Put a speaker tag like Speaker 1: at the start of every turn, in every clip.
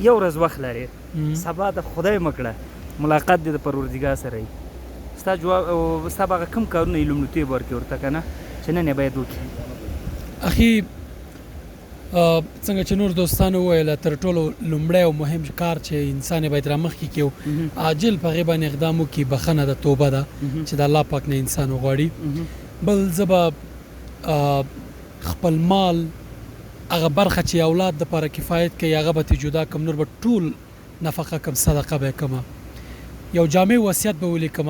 Speaker 1: یو ورځ وخت لرې، سبا د خدای مه کړه ملاقات دې د پروردګار سره وي، ستا جواب او ستا به هغه کوم کارونه یې لومړیتوب ورکړې ورته که نه چې نن یې باید وکړي؟
Speaker 2: اخی څنګه چې نور دوستانو وویل، تر ټولو لومړی او مهم کار چې انسان یې باید رامخکې کړي او عاجل په هغې باندې اقدام وکړي، بخښنه ده، توبه ده چې د الله پاک نه انسان وغواړي. بل زه به خپل مال هغه برخه چې اولاد د پاره کفایت کوي هغه به ترې جدا کړم، نور به ټول نفقه کړم، صدقه به یې کړم، یو جامع وصیت به ولیکم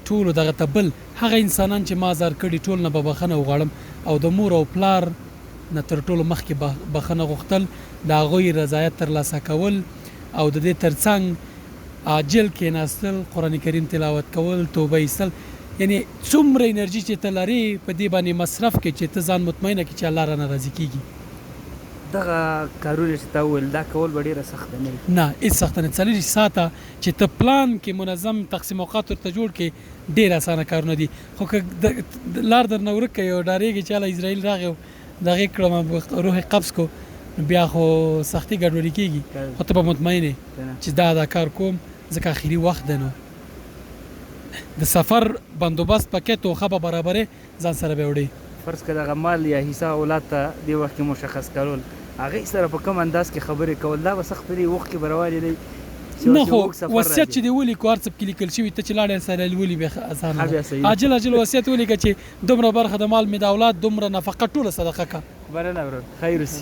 Speaker 2: ټولو دغه ته، بل هغه انسانان چې ما ازار کړي ټول نه به بخښنه وغواړم او د مور او پلار نه تر ټولو مخکې بخښنه غوښتل، د هغوی رضایت ترلاسه کول او د دې ترڅنګ عاجل کېناستل، قرآن کریم تلاوت کول، توبه ایستل، یعنې څومره انرژي چې ته لرې په دې باندې مصرف کړې چې ته ځان مطمئنه کړې چې الله رانه راضي کېږي.
Speaker 1: دغه کارونه چې تا وویل دا کول به ډېره سخته نه وي؟
Speaker 2: نه، هېڅ سخته نه، 24 ساعته چې ته پلان کړې، منظم تقسیم اوقات ورته جوړ کړې، ډېر اسانه کارونه دي، خو که لار درنه ورکه وي او ډارېږې چې هله عزراییل راغی او دغه یې کړم، روح یې قبض کړو، نو بیا خو سختي ګډوډي کېږي، خو ته به مطمئن یې چې دا دا کار کوم ځکه اخري وخت دی، نو د سفر بندوبست به کې، توښه به برابرې، ځان سره به وړې.
Speaker 1: فرض که دغه مال یا حصه اولاد ته دې وخت کې مشخص کول، هغوی سره په کوم انداز کې خبرې کول دا به سخته نه وي، اوښکې به روانې نه وي چې
Speaker 2: نه
Speaker 1: اوس
Speaker 2: خو
Speaker 1: یو اوږد سفر
Speaker 2: وصیت
Speaker 1: راځي.
Speaker 2: چې دې ولیکو هر څه پکې لیکل شوي، ته چې لاړې هر څه لولي بیا ښه اسانه
Speaker 1: ښه
Speaker 2: ده.
Speaker 1: بیا صحیح ده.
Speaker 2: عاجل عاجل وصیت ولیکه چې دومره برخه د مال مې د اولاد دومره نفقه ټوله صدقه که.
Speaker 1: مننه ورور خیر اوسې.